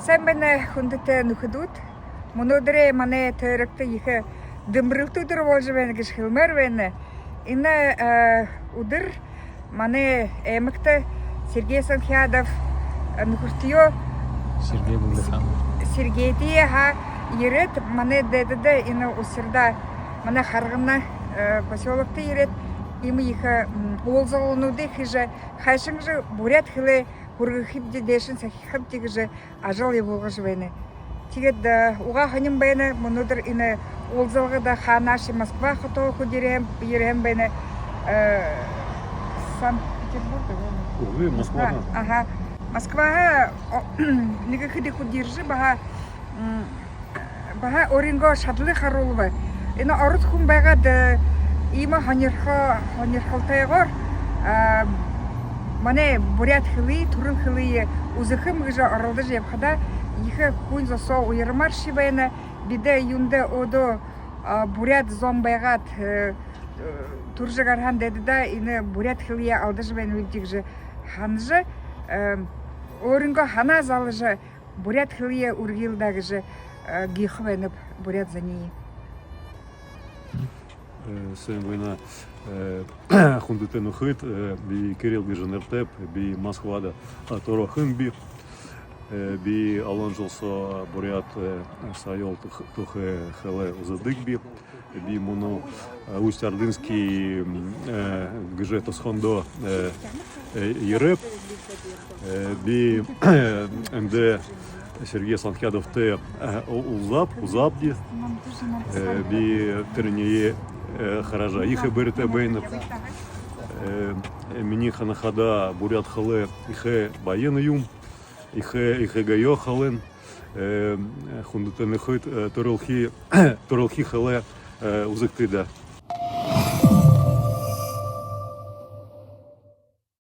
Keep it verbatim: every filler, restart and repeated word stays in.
Сайн байна, хүндэтэ нүхэдүүд. Мүнөөдэр манай тойрогто ехэ дэмбэрэлтэ үдэр боложо байна гэжэ хэлмээр байна. Энэ, э, үдэр манай аймагта Сергей Санхядов, э, нүхэртэеэ Сергей Булгаханов. Сергейтэеэ һаа ерээд, манай дайдада энэ Усть-Орда, манай Харгана, э, посёлокто ерээд, иимэ ехэ, м, уулзалгануудые хэжэ, хайшан гэжэ буряад хэлээ хүргэхэбди, дээшэнь сахихабди гэжэ ажал ябуулжа байна. Тиигээд, э, угаа һонин байна, мүнөөдэр энэ уулзалгада хаанаашье Москва хотоһоо хүнүүд ерэһэн, ерэһэн байна. Э, Санкт-Петербург, да? Үгы, Москва. Аха. Москваһаа, о, нэгэ хэды хүнүүд ерэжэ, баһа, м, баһа өөрынгөө шадалые харуулба. Энэ ород хүн байгаад, э, иимэ һонирхо-, һонирхолтойгоор, а, манай буряад хэлые, түрэл хэлые үзэхэм гэжэ оролдожо ябахада, ехэ хүн зосоо уярмааршье байна. Бидэ юундэ одоо, а, буряад зон байгаад, э, э, түрэжэ гараһан дайдада энэ буряад хэлые алдажа байнабди гэжэ һанажа, э, өөрынгөө һанаа залажа, буряад хэлые үргэел даа гэжэ, э, гүйхэ байнаб буряад зониие. Э, сайн байна, э, хүндэтэ нүхэд, э, би Кирилл гэжэ нэрэтэйб, би Москвада, а, түрэһэн би. Э, би олон жэл соо буряад, э, соёл түх-, тухай хэлэ үзэдэг би. Би мүнөө, э, Усть-Ордынский, м, э, гэжэ тосхондо, э, э, ерээб. Э, би эндэ Сергей Санхядовтай, э, у-, уулзааб, уулзаабди. Э, би тэрэниие, э, хаража, ехэ баяртай байнаб. Э, э, минии һанахада, буряад хэлэ ехэ баян юм. Ехэ, ехэ гоё хэлэн. Э, хүндэтэ нүхэд, э, түрэлхи, түрэлхи хэлэ, э, үзэгты даа.